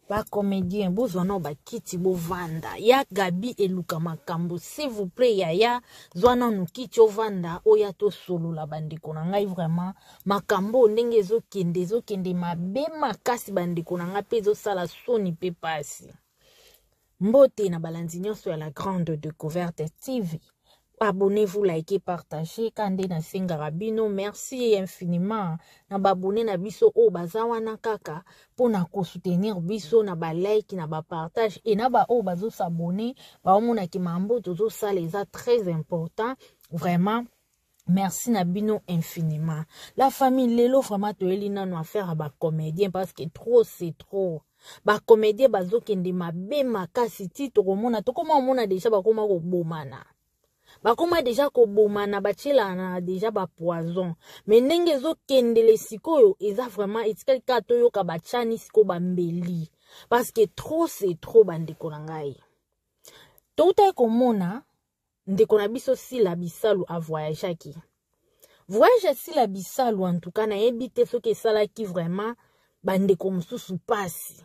Ba comedien bozwa nao bakiti bovanda ya Gabi eluka makambo s'il vous plaît yaya zwa nanu kiti ovanda oya tosolola bandeko na ngai vraiment makambo oyo ndenge ezokende ezokende mabe makasi bandeko na ngai mpe ezosala soni mpe pasi mbote na balandi nyonso ya la grande découverte tv abonnez-vous likez partagez ka nde nasengaka bino merci infiniment na baabonne na biso oyo baza wana kaka mpona kosoutenir biso na balike na bapartage e na baoyo bazosabonne baomonaki mambo tozosala eza très important vraiment. Merci na bino infiniment la famille. Lelo vraiment toyeli nano affaire ya bacomédien parce que trop c'est trop. Bacomédien bazokende mabe makasi ti tokomona, tokoma omona deja bakoma kobomana, bakoma deja kobomana, batielana deja bapoison. Me ndenge ezokendele sikoyo eza vraiment etikali kaka toyoka batiani sikoyo bambeli parce que trop c'est trop. Bandeko na ngai, toutaki komona ndeko na biso Sila Bisalu avoyageaki. Voyage ya Sila Bisalu, en tout cas nayebi te soki esalaki vraiment bandeko mosusu pasi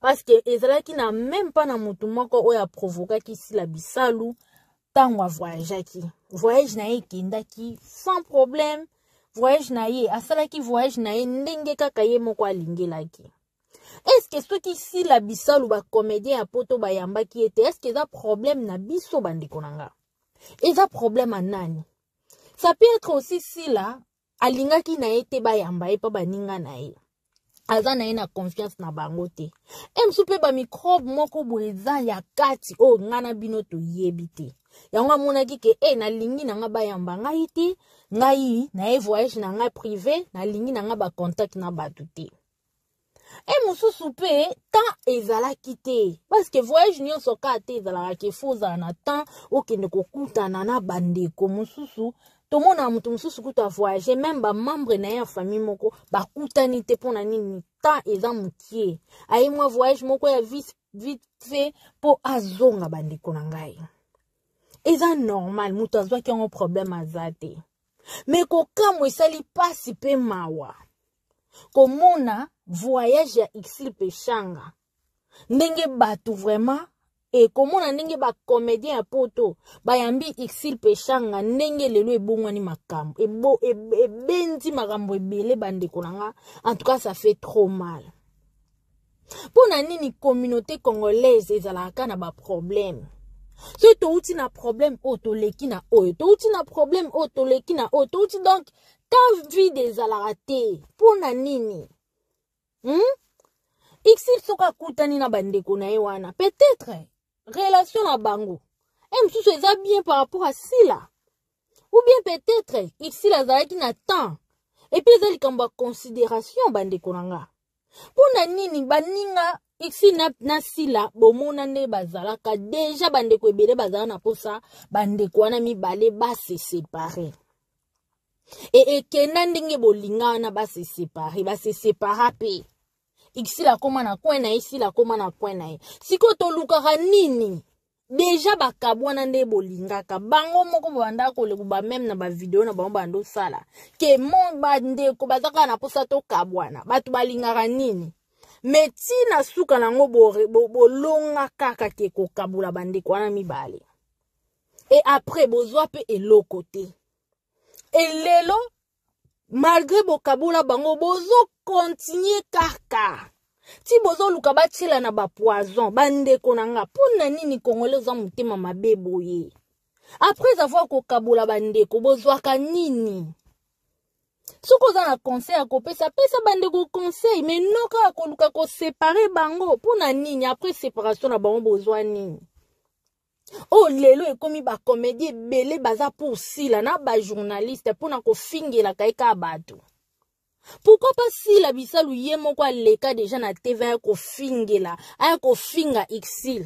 parce que ezalaki na même pas na motu moko oyo aprovokaki Sila Bisalu ntango avoyageaki. Voyage na ye ekendaki sans problème, voyage na ye asalaki voyage na ye ndenge kaka ye moko alingelaki. Eske soki Sila Bisalu bacomédien ya poto bayambaki ye te, eske eza problème na biso? Bandeko na nga, eza problème ya nani? Ça peut être aussi Sila alingaki na ye te bayamba ye mpo baninga na ye aza na ye na confiance na bango te. E mosusu mpe bamicrobe moko boye eza ya kati oyo ngai na bino toyebi te. Yango amonaki ke e nalingi na ngai bayamba ngai te, ngai na ye voyage na ngai privé, nalingi na ngai bacontact na bato te. E mosusu mpe temps ezalaki te parce que voyage nyonso kaka te ezalaka ke fo ozala na temps okende kokutana na bandeko mosusu. Tomona moto mosusu kutu avoyage, meme bamembre na ye ya famille moko bakutani te. Mpo na nini? Temps eza mokie, aye mwa voyage moko ya vite vite fait mpo azonga. Bandeko na ngai, eza normal, moto azwaki yango problème aza te. Me kokamwa, esali mpasi mpe mawa komona voyage ya Exil Peshanga, ndenge bato vraiment e komona ndenge bacomédien ya poto bayambi Exil Peshanga, ndenge lelo ebongwani makambo, ebendi makambo ebele. Bandeko na nga, en tout cas ça fait trop mal. Mpo na nini communauté congolaise ezalaka na baproblème? Soki touti na problème oyo, toleki na oyo, touti na problème oyo, toleki na oyo, touti, donc temps vide ezalaka te. Mpo na nini, Exil soki akutani na bandeko na ye wana, peut-être relation na bango e mosusu eza bien par rapport à Sila, ou bien peut-être Exil azalaki na temps. Et puis eza likambo ya considération. Bandeko na nga, mpo na nini baninga Exil na Sila bomona nde bazalaka deja? Bandeko ebele bazala na mposa bandeko wana mibale base séparer e ekenda ndenge bolinga wana base séparer, base sépara mpe Exil akóma na coin na ye, Sila akóma na coin na ye. Sikoyo tolukaka nini? Deja bakabwana nde bolingaka bango moko babanda koleka bameme na bavideo na bango banda osala ke mo bandeko baza kaka na mposa tokabwana. Bato balingaka nini? Me ntina suka nango bolonga kaka ke kokabola bandeko wana mibale e après bozwa mpe eloko te. E lelo malgré bokabola bango, bozokontinue kaka ti bozoluka batiela na bapoison. Bandeko na nga, mpo na nini Congolais oza motema mabe boye? Après avoir kokabola bandeko, bozwaka nini? Soki oza na conseil ya kopesa, pesa bandeko conseil, mais no kaka koluka koséparer bango. Mpo na nini? Après séparation na bango, bozwa nini? Oyo lelo ekomi bacomédie ebele baza pour Sila na bajournaliste mpona kofingelaka ye kaka bato. Pourquoi pas Sila Bisalu ye moko aleka deja na TV aya kofingela, aya kofinga Exil?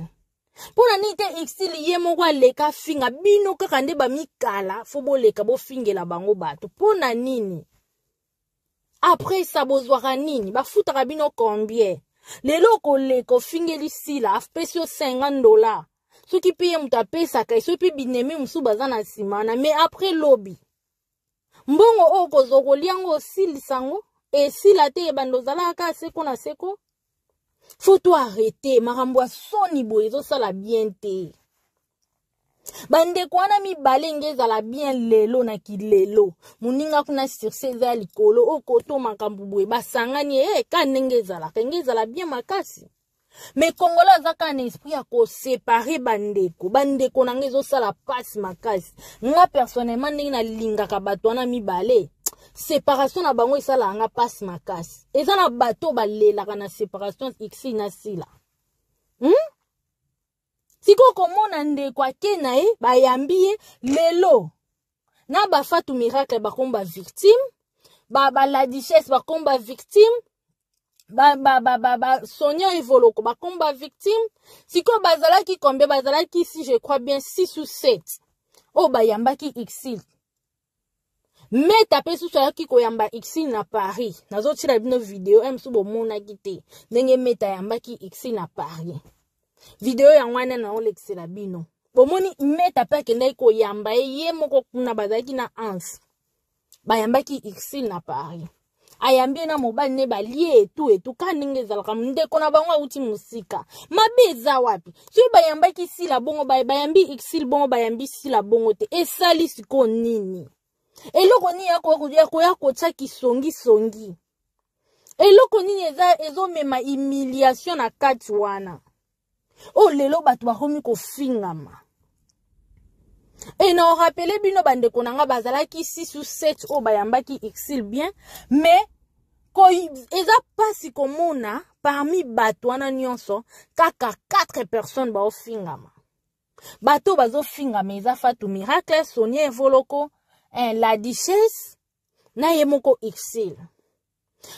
Mpo na nini te Exil ye moko aleka finga bino? Kaka nde bamikala fo boleka bofingela bango bato. Mpo na nini? Après ça bozwaka nini? Bafutaka bino combien? Lelo okoleka ofingeli Sila, apesi yo 50 $, soki mpe ye moto apesaka, soki mpe binemi mosusu baza na nsima wana. Mais après lobi, mbongo oyo kozwa kolia yango, osilisa yango, esila te, ebanda ozalaka kaka seko na seko. Faut to arrêter makambo ya soni boye ezosala bien te. Bandeko wana mibale nge ezala bien lelo na kilelo. Moninga kuna succès eza ya likolo okoto makambo boye basangani eh ka ndenge ezalaka nge ezala bien makasi. Mais Congolais aza kaka na esprit ya kosepare bandeko. Bandeko na ngai ezosala pasi makasi. Nga personnellement ndenge nalingaka bato wana mibale, separation na bango esalaka nga pasi makasi. Eza na bato balelaka na separation Ixi na Sila. Sikoyo komona ndeko ake na ye bayambi ye lelo na ba Fatou Miracle bakomi ba victime, ba la duchesse bakomi ba victime, ba Sonia Evoloko bakomi ba victime. Sikoyo bazalaki combien? Bazalaki si je crois bien 6 ou 7 oyo bayambaki Ixil. Meta pe susu ayaki koyamba Ixil na Paris. Nazotila bino video mosusu bomonaki te ndenge Meta ayambaki Ixil na Paris. Video yango wana naolekisela bino. Bomoni Meta pe akendaki koyamba ye, ye moko kuna bazalaki na Hans. Bayambaki Ixil na Paris. Ayambi ye na mobali ne balie etu etu ka ndenge ezalaka ndeko na bango awuti mosika. Mabe eza wapi? Soki bayambaki Sila bongo bayambi Ixil bongo bayambi Sila bongo te. Esali siko nini? Eloko nini ya koya kotia kisongi songi? Eloko nini eza ezomema humiliation na kati wana? Oyo lelo bato bakomi kofingama. Et na rappelé bino bandeko na nga bazalaki 6 ou 7 oyo bayambaki Ixil bien, mais ko eza pasi komona parmi bato wana nyonso kaka 4 personnes baofingama. Bato bazofingama eza Fatou Miracle, Sonia Evoloko, la Duchesse na ye moko Ixil.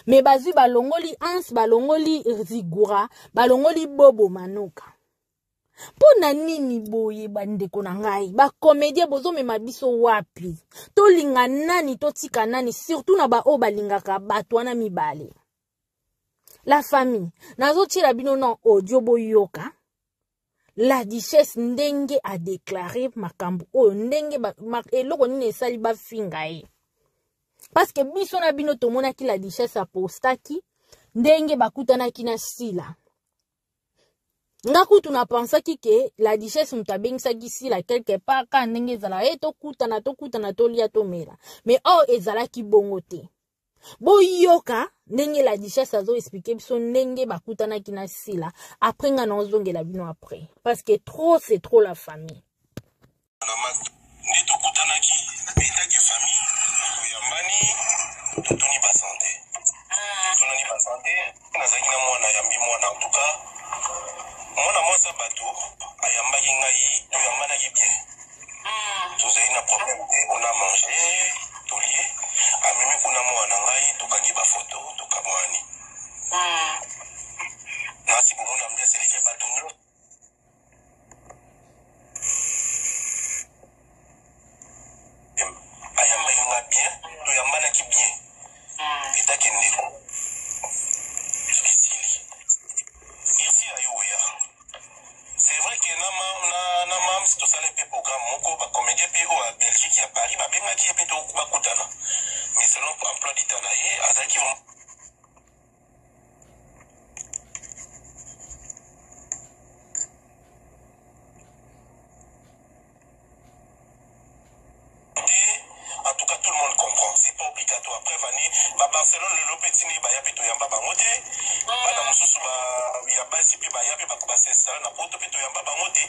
Mais bazwi balongoli Hans, balongoli Zigura, balongoli Bobo Manoka. Mpo na nini boye bandeko na ngai? Ba comédien bozomema biso wapi? Tolinga nani, totika nani, surtout na ba oyo balingaka bato wana mibale. La famille, nazotiela bino na audio boyoka. La duchesse ndenge a déclaré makambo oyo, ndenge eloko nini esali bafinga ye. Parce que biso na bino tomonaki la duchesse apostaki ndenge bakutanaki na Sila. Nga kutu na pensaki ke la duchesse moto abengisaki Sila quelque part ka ndenge ezala ye tokutana tokutana tolia tomela. Mais or ezalaki bongo te. Boyoka ndenge la duchesse azo expliquer biso ndenge bakutanaki na Sila. Après nga naozongela bino après. Parce que trop c'est trop la famille. Nde tokutanaki etake famille toyambani totuni ba santé. Totunani ba santé, nazalaki na mwana ayambi mwana en tout cas mwana mwasi ya bato ayambaki ngai toyambanaki bien. Tozali na problème te, on a mangé, tolie, amemi kuna mwana ngai tokangi ba photo tokamwani. Nasi bomona ambiance eleki bato nyonso. Ayambaki nga bien, toyambanaki bien. Etaki ndeko. Esili. Ici ayo oya. C'est vrai que na mams tosala pe programme moko ba comédien pe oyo ya Belgique ya Paris babengaki ye pe to bakutana. Mais selon emploi du temps na ye azalaki vraiment En tout cas, tout le monde comprend. C'est pas obligatoire. Après, Vani, ba Barcelone, le Lopetini, ba yape to yamba bango te. Bana mosusu ba ya basi pe ba yape ba ba s'installer na poto pe to yamba bango te.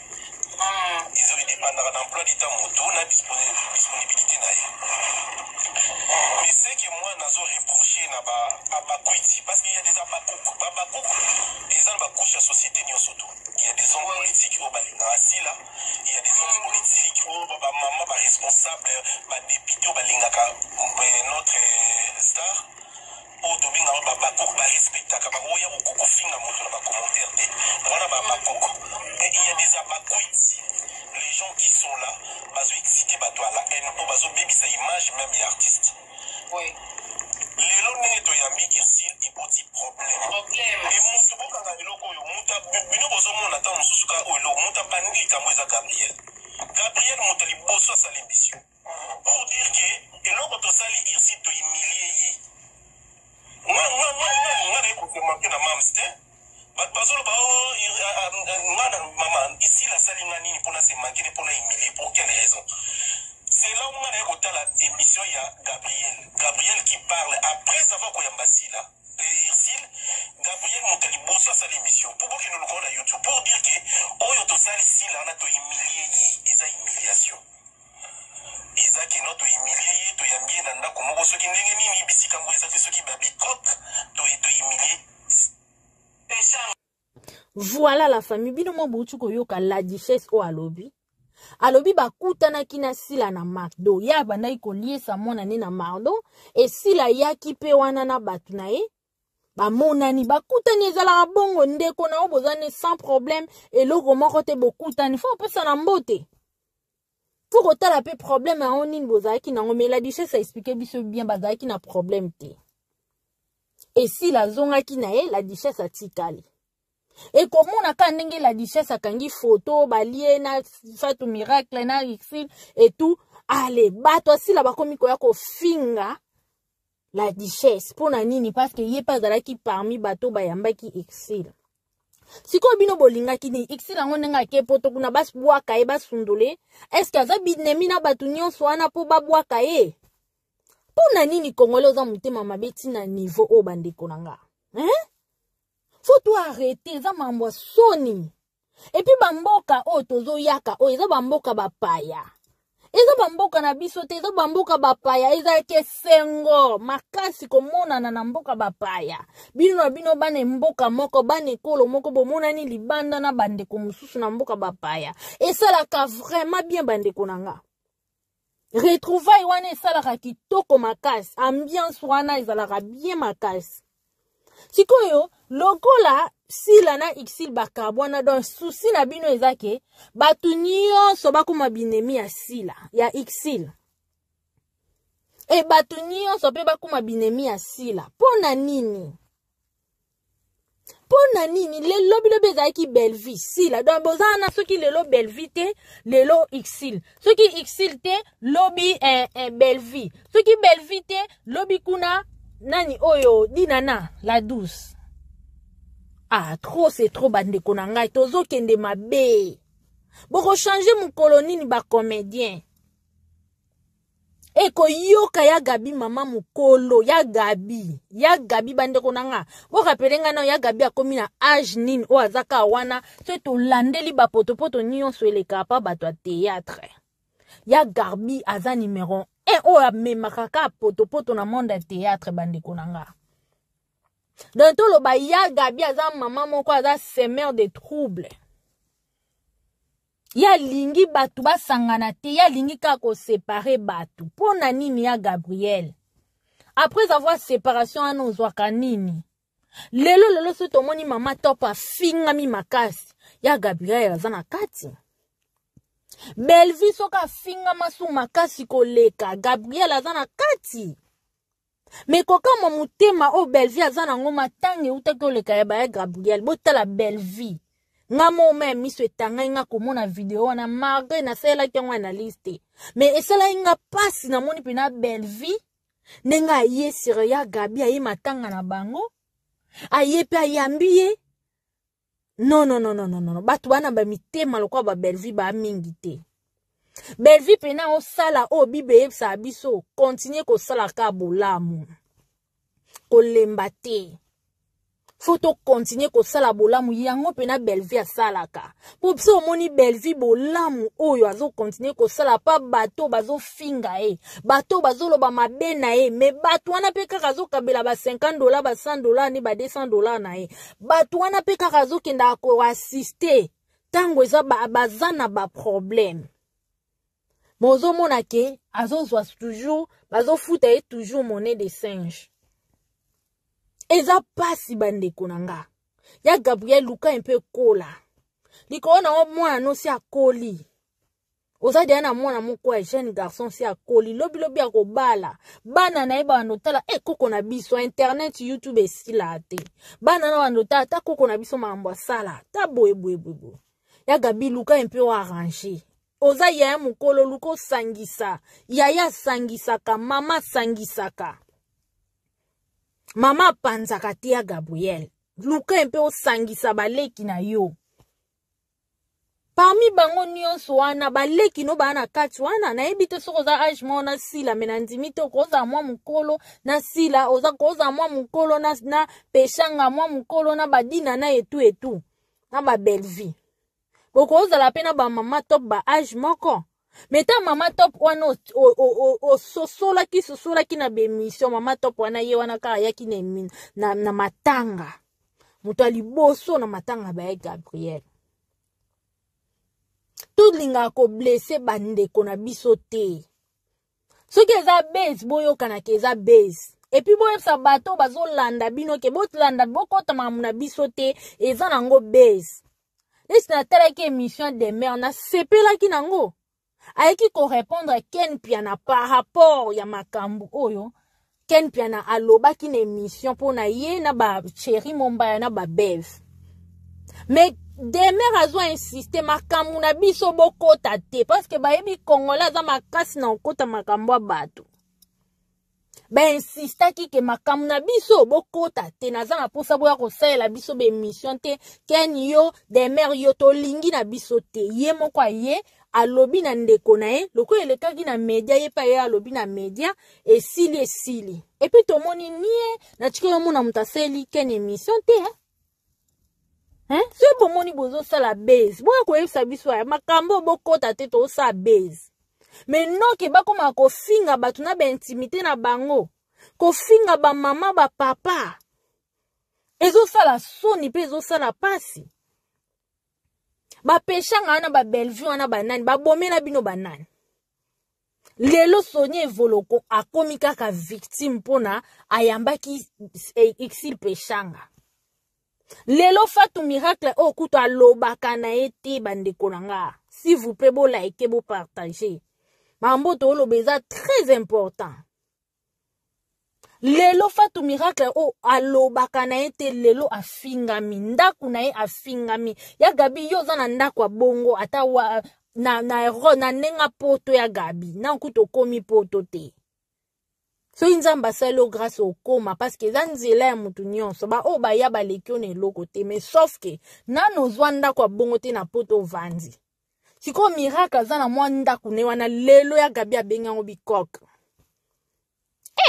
Ils ont dépendre d'emploi du temps moto na disponibilité na ye. Mais c'est que moi nazo reprocher na ba abakwiti parce qu'il y a des abakouk. Ba abakouk, ils ont ba couche ya société nyonso tout. Il y a des hommes politiques oyo balingaka Sila. Il y a des hommes politiques oyo ba mama ba responsable, ba député oyo balingaka notre star. Oyo tobengaka ba bakok, ba respectaka, ba oya kofinga moto na ba commentaire te. Wana ba bakok. Et il y a des abakwiti. Les gens qui sont là, bazo exciter bato à la haine, po bazo bebisa image même ya artiste. Oui. Lelo ndenge toyambi Ursule eboti problème. Problème. Et moto bokanga eloko oyo, moto bino bozomona ata mosusu ka oyo eloko, moto abandi likambo eza Gabriel. Gabriel moto liboso asali émission. Pour dire que eloko tosali Ursule to humilier ye. Nga nga nga nga nga na ekoki manquer na mams te. Bato bazoloba oh, nga na mama isila asali nga nini mpona se manque ne mpona humilie pour quelle raison? C'est là où nga naye kotala émission ya Gabriel. Gabriel qui parle après avoir koyamba Sila Ursule. Gabriel moto ya liboso asali émission mpo bokende luka na YouTube pour dire que oyo tosali Sila wana tohumilie ye, eza humiliation. Eza kino tohumilie ye, toyambi ye na ndako moko soki ndenge nini bisika yango eza te, soki babikoke tohumilie. Voilà la famille, bino mo bouti koyoka la duchesse oyo alobi. Alobi bakutanaki na Sila na Macdo. Ye abandaki koliesa mwana ne na Macdo e Sila yaki pe wana na bato na ye. Bamonani, bakutani, ezalaka bongo ndeko na yo boza ne sans problème, eloko moko te bokutani, faut opesa na mbote. Faut kotala pe problème yango nini bozalaki nango, mais la duchesse a expliqué biso bien bazalaki na problème te. E Sila azongaki na ye, la duchesse atikali. Ekomona kaka ndenge la duchesse akangi photo balie na Fatou Miracle na Ursule et tout. Ale bato asila bakomi koya kofinga la duchesse mpo na nini? Parce que ye mpe azalaki parmi bato bayambaki Ursule. Sikoyo bino bolingaki nini? Ursule yango ndenge ake poto kuna babwaka ye, basundole. Est-ce que aza binemi na bato nyonso wana mpo babwaka ye? Mpo na nini Congolais oza motema mabe ntina niveau oyo bandeko na nga? Hein? Faut to arrêter, eza mambo ya soni. Et puis bamboka oyo tozoyaka oyo eza bamboka bapaya. Eza bamboka na biso te, eza bamboka bapaya, ezalaki esengo makasi komonana na mboka bapaya. Bino na bino bana mboka moko, bana ekolo moko, bomonani libanda na bandeko mosusu na mboka bapaya. Esalaka vraiment bien bandeko na nga. Retrouvaille wana esalaka kitoko makasi, ambiance wana ezalaka bien makasi. Sikoyo lokola Sila na Ursule bakabwana, donc souci na bino eza ke bato nyonso bakoma binemi ya Sila ya Ursule, e bato nyonso mpe bakoma binemi ya Sila. Mpo na nini? Mpo na nini? Lelo lobi ezalaki Bellevue Sila, donc boza wana soki lelo Bellevue te, lelo Ursule, soki Ursule te, lobi Bellevue, soki Bellevue te, lobi kuna nani oyo Dinana la douce. Ah, trop c'est trop bandeko na ngai, tozokende mabe. Bokochange mokolo nini ba comédien? Ekoyoka ya Gabi mama mokolo ya Gabi, ya Gabi bandeko na nga. Borapele nga na ya Gabi akomi na age nini oyo aza kaka wana, soki tolandeli bapotopoto nyonso elekaka pa bato ya théâtre. Ya Gabi aza numéro 1 oyo amemaka kaka potopoto na monde ya théâtre bandeko na nga. Donc toloba ya Gabi aza mama moko aza semeur de trouble. Ya lingi bato basangana te, ya lingi kaka kosepare bato. Mpo na nini ya Gabriel? Après avoir séparation wana ozwaka nini? Lelo lelo soki tomoni mama Top afingami makasi, ya Gabriel aza na kati. Bellevue soki afingama su makasi koleka, Gabriel aza na kati. Me kokamwa motema oyo Bellevue aza nango, matanga eutaki oleka ya baya Gabriel. Botala Bellevue, nga moma ya miso etangai nga komona video wana, malgré nasalelaki yango analyse te, me esalaki nga mpasi. Namoni mpena Bellevue ndenge aye sur ya Gabi, aye matanga na bango, aye mpe ayambi ye. Non, non, non, non, non, non. Bato bana ba mitema lokola ba Bellevue ba mingi te. Bellevue pena osala oyo Bible eyebisaka biso, continue kosala ka bolamu, kolemba te. Faut to continue kosala bolamu yango pena Bellevue asalaka. Po biso omoni Bellevue bolamu oyo azo continue kosala pa bato bazofinga ye, bato bazoloba mabe na ye, mais bato wana pe kaka azokabela ba $50, ba $100 ni ba $200 na ye. Bato wana pe kaka azokenda koassister tango eza baza na ba problème. Bozomona ke azozwa toujours, bazofuta ye toujours monnaie de singe. Eza pasi bandeko na nga. Ya Gabriel luka un peu kola. Likolo na yo mwana no si akoli. Oza deja na mwana moko ya jeune garçon si akoli, lobi lobi akobala. Bana na ye bando tala koko na biso internet YouTube esila te. Bana na bando tala ta koko na biso mambo asala, ta boye boye boye boye. Ya Gabi luka un peu arranger. Oza yaya mokolo luka osangisa. Yaya sangisaka, mama sangisaka. Mama apanzaka te ya Gabriel. Luka mpe osangisa baleki na yo. Parmi bango nyonso wana baleki no baa na kati wana, nayebi te soki oza age moko na Sila, me nandimi te okozala mwa mokolo na Sila, oza kozala mwa mokolo na Peshanga, mwa mokolo na badina na etu etu na babelvie. Bokozala mpe na bamama top ba age moko. Me ta mama top wana ososolaki sosolaki na bemission, mama top wana ye wana kaka ayaki na matanga, moto ya liboso na matanga baye Gabriel. Tolingaka koblesse bandeko na biso te. Soki eza base, boyokanaka eza base. Epuis boyebisa bato bazolanda bino ke bolanda, bokota makambo na biso te, eza nango base. Neti natalaki émission de mare, nasepelaki nango, ayeki korépondre Ken Piana par rapport ya makambo oyo Ken Piana alobaki na émission mpo na ye na bacheri Mombaya na babeve. Mais Demer azo insiste, makambo na biso bokota te, parce que bayebi Congolais aza makasi na kokota makambo ya bato. Bainsistaki ke makambo na biso bokota te, naza na mposa boya kosalela biso baémission te. Ken yo, Demer yo, tolingi na biso te. Ye moko aye alobi na ndeko na ye, lokola elekaki na media, ye mpe aye alobi na media, esili esili. Epuis tomoni nie natikali omona moto asaleli Ken émission te, hein? Hein? Soki bomoni bozosala base, boya koyebisa biso ya makambo bokota te, tozosala base. Me noke bakoma kofinga bato na baintimité na bango, kofinga bamama bapapa, ezosala soni mpe ezosala pasi. Bapeshanga wana, babellevue wana, banani babomela bino banani? Lelo Soni Evoloko akomi kaka victime mpona ayambaki Exil Peshanga. Lelo Fatu Miracle oyo kutu alobaka na ye te. Bandeko na nga, s'il vous plaît, bolike, bopartage makambo tooloba, eza très important. Lelo Fatu Miracle oyo alobaka na ye te, lelo afingami, ndako na ye afingami. Ya Gabi, yo oza na ndako ya bongo ata wa, na ndenge poto ya Gabi na kutu okomi poto te. Soki Nzambe asali yo grâce okoma, parce que eza nzela ya motu nyonso, baoyo baya baleki yo na eloko te. Mais sauf ke nano ozwa ndako ya bongo te na poto ovandi. Sikoyo Miracle aza na mwa ndako ne wana, lelo ya Gabi abengi yango bikoke.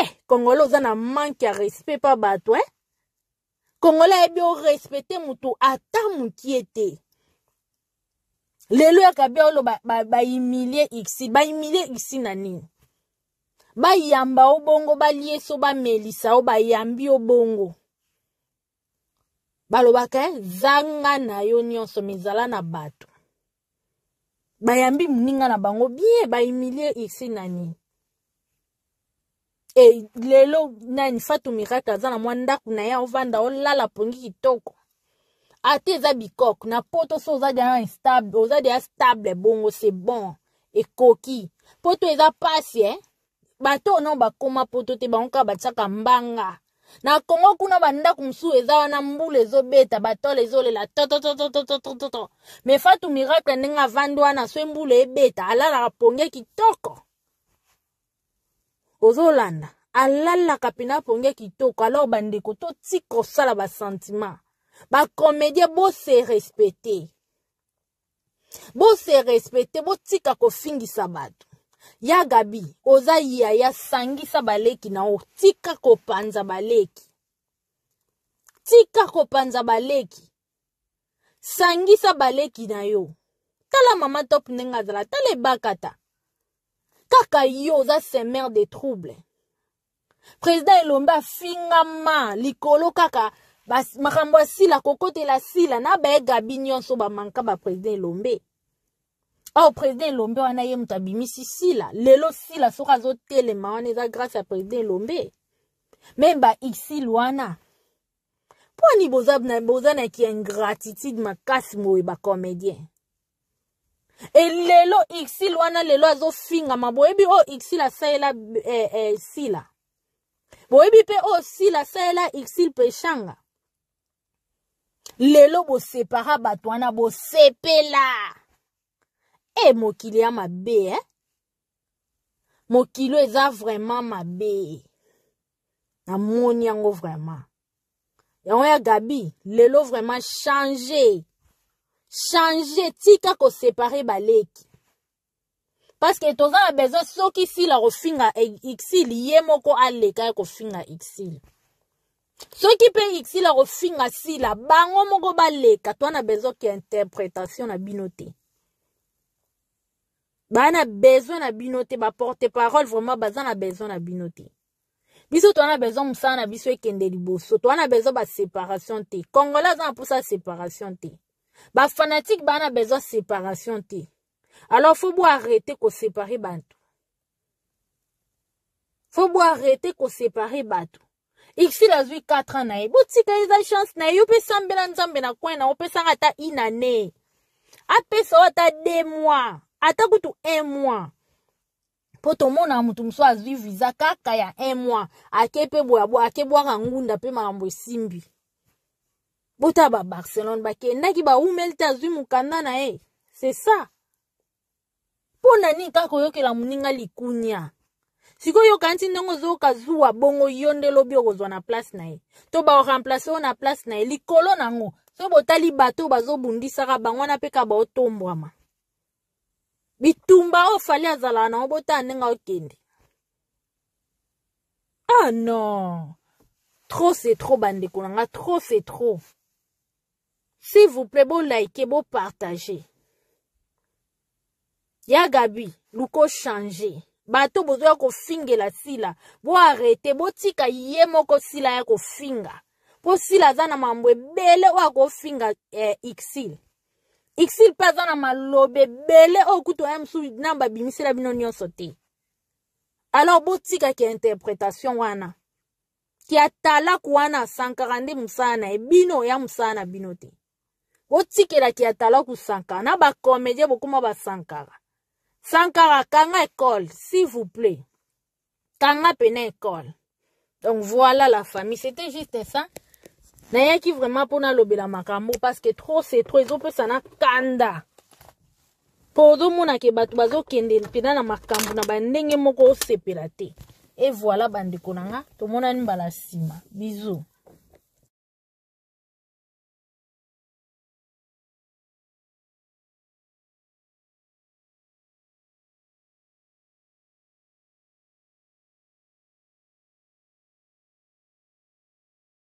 Eh, Congolais oza na manque ya respect pa bato, eh? Congolais ayebi orespecte motu ata mokie te. Lelo ya Gabi oloba bahumilie ba ixi, bahumilie ixi na nini? Bayamba o bongo, balieso, bamelisa o, bayambi o bongo. Balobaka eh, zanga na yo nyonso mizala na bato. Bayambi moninga na bango bien, bahumilie ixi na nini? E lelo nani Fatu Miracle aza na mwa ndako na ye, ovanda olala pongi kitoko, ate eza bikok na poto. So oza deja instable, oza deja stable bongo, c'est bon, ekoki. Poto eza pasi, eh? Bato oyo nao bakoma poto te, bango kaka batiaka mbanga na Kongo kuna, bandako mosusu eza wana, mbula ezobeta, batole ezolela tototototototo. Me Fatu Miracle ndenge avandi wana, so mbula ebeta, alalaka ponge kitoko. Ozolanda, alalaka mpena ponge kitoko. Alors bandeko, totika kosala basentiment. Bacomédien, bose respecte, bose respecte, botika kofingisa bato. Ya Gabi, oza yaya, sangisa baleki na yo, tika kopanza baleki, tika kopanza baleki, sangisa baleki na yo. Tala mama top ndenge azala, tala ebakata kaka yo oza semeur de trouble. Président Elombe afingama likolo kaka makambo ya Sila, kokotela Sila na baye Gabi nyonso bamanka ba président Elombe. Awa président Elombe wana, ye moto abimisi Sila. Lelo Sila soki azotelema wana, eza grâce ya président Elombe. Me ba Exil wana, mponi boza na ki ingratitude makasi moye, bacomédien? E lelo Exil wana lelo azofingama. Boyebi oyo Exil asalela Sila, boyebi mpe oyo Sila asalela Exil Peshanga. Lelo bosepara bato wana, bosepela. E mokili ya mabe, eh? Mokili eza vraiment mabe, namoni yango vraiment. Yango ya Gabi lelo vraiment change, change, tika kosepare baleki, parce que toza na besoin soki Sila kofinga Exil, ye moko aleka ya kofinga Exil. Soki mpe Exil akofinga Sila, bango moko baleka. Toza na besoin ke interprétation na bino te, baa na besoin na bino te. Baporte parole vraiment baza na besoin na bino te. Biso toza na besoin mosala na biso ekende liboso. Toza na besoin baséparation te. Congolais aza na mposa séparation te, bafanatike baa na besoin séparation te. Alors faut bo arrêter koséparer bato, faut bo arrêter koséparer bato. Exil azwi 4 ans na ye, botika, eza chance na ye. Yo mpe sambela Nzambe na coin na opesanga ata une année, apesa oyo ata 2 mois, ata kutu 1 mois, mpo tomona moto mosusu azwi visa kaka ya 1 mois, ake mpe boya bo ake bwaka ngunda mpe makambo esimbi. Botala ba Barcelone, bakendaki, bawumeli te, azwi mokanda na ye. C'est ça. Mpo na nini kaka koyokela moninga likunya? Sikoyo yokanisi ndenge ozoyoka zuwa bongo, yo nde lobi okozwa na place na ye to baoremplace oyo na place na ye. Likolo nango, soki botali bato oyo bazobundisaka bango wana mpe ka baotombwama bitumba oyo Fally azalaka nango, botala ndenge akokende. Ah non, trop c'est trop, bandeko na nga, trop c'est trop. S'il vous plaît, bolike, bopartage. Ya Gabi, luko change. Bato bozoya kofingela Sila, boarrêter, botika ye moko Sila ya kofinga, mpo Sila aza na mambo ebele oyo akofinga Exil. Exil mpe aza na maloba ebele oyo kutu aya mosusu na babimisela bino nyonso te. Alors botikaki interprétation wana ki atalaku wana. Sankara nde mosala na ye, bino ya mosala na bino te. Botikelaki atalaku Sankara na bacomédien, bokóma basankara. Sankara, kanga école, s'il vous plaît, kanga pena école. Donc voilà la famille, c'était juste ça. Nayaki vraiment mpona alobela makambo parce que trop c'est trop, ezopesa na kanda, mpo ozomona ke bato bazokende mpena na makambo na bandenge moko osepela te. Et voilà, bandeko na nga, tomonani mbala nsima. Bisous.